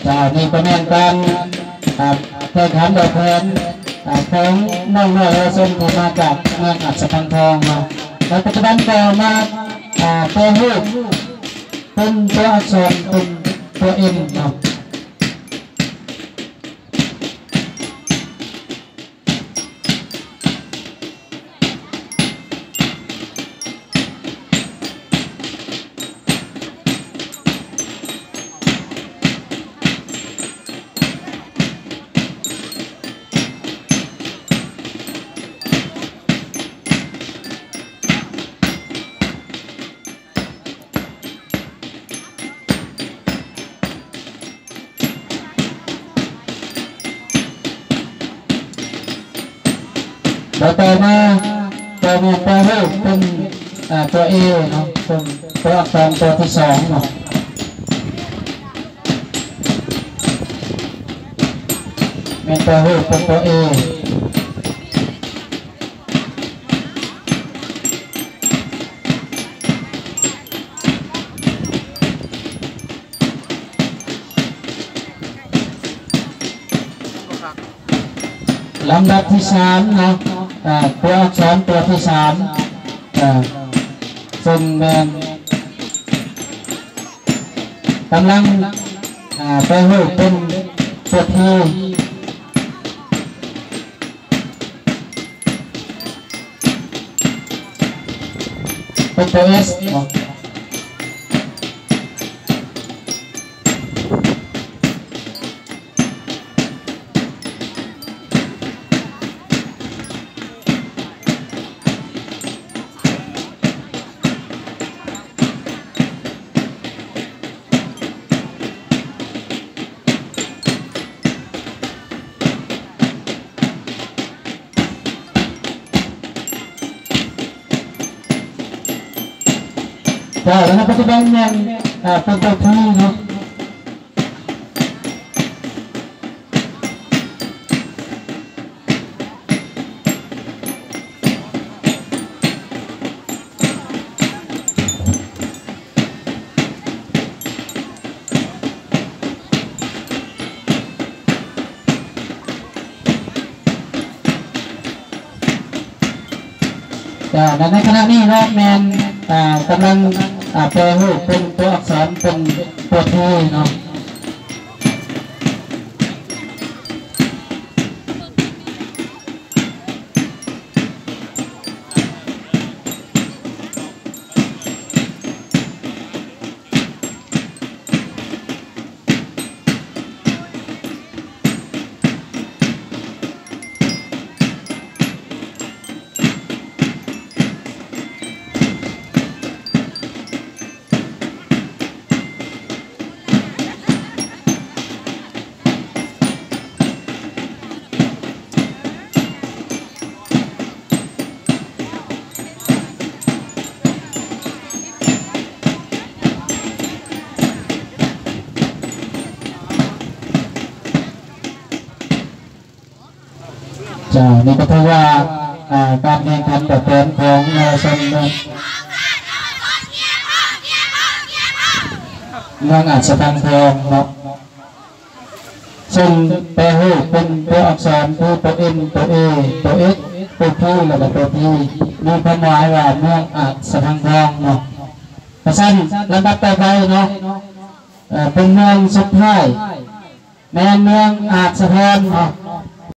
ອ່າ ນີ້ກໍແມ່ນການ ອ່າ ແຂ່ງຂັນແບບແຜນ ອ່າ ຂອງນ້ອງນ້ອຍເຍົາວະຊົນທີ່ມາຈາກເມືອງອາດສະພັງທອງເນາະ ແລະ ປັດຈຸບັນກໍມາ ອ່າ ແປຮູບເປັນຕົວອັກສອນເປັນຕົວ M ເນາະ. ແລ້ວຕໍ່ມາ ຕໍ່ມາ ຕໍ່ມາເປັນ ອ່າ ຕົວ A ເນາະ ເປັນຕົວອັກສອນຕົວທີສອງເນາະ ແມ່ນຕົວ A ເປັນຕົວ A. ລຳດັບທີສາມເນາະ ເອີ ຕົວອັກສອນຕົວທີສາມ ເອີ ເຊິ່ງແມ່ນ ກຳລັງ ອ່າ ແປຮູບເປັນຕົວ T ເປັນຕົວ S ເນາະ. ເຈົ້າ ແລ້ວປັດຈຸບັນແມ່ນ ອ່າ ເປັນຕົວ T ເນາະ. ເຈົ້າ ແລະ ໃນຂະນະນີ້ເນາະ ແມ່ນ ອ່າ ກຳລັງ ອ່າ ແປຮູບເປັນຕົວອັກສອນເປັນຕົວ T ເນາະ. ເຈົ້າ ນີ້ກໍຖືວ່າ ອ່າ ການແຂ່ງຂັນແບບແຜນຂອງເຍົາວະຊົນເມືອງ ເມືອງອາດສະພັງທອງເນາະ ເຊິ່ງແປຮູບເປັນຕົວອັກສອນຄືຕົວ M ຕົວ A ຕົວ S ຕົວ T ແລ້ວກໍຕົວ T ມີຄວາມໝາຍວ່າເມືອງອາດສະພັງທອງເນາະ. ເພາະສະນັ້ນ ລຳດັບຕໍ່ໄປເນາະ ເອີ ເປັນເມືອງສຸດທ້າຍ ແມ່ນເມືອງອາດສະທອນເນາະ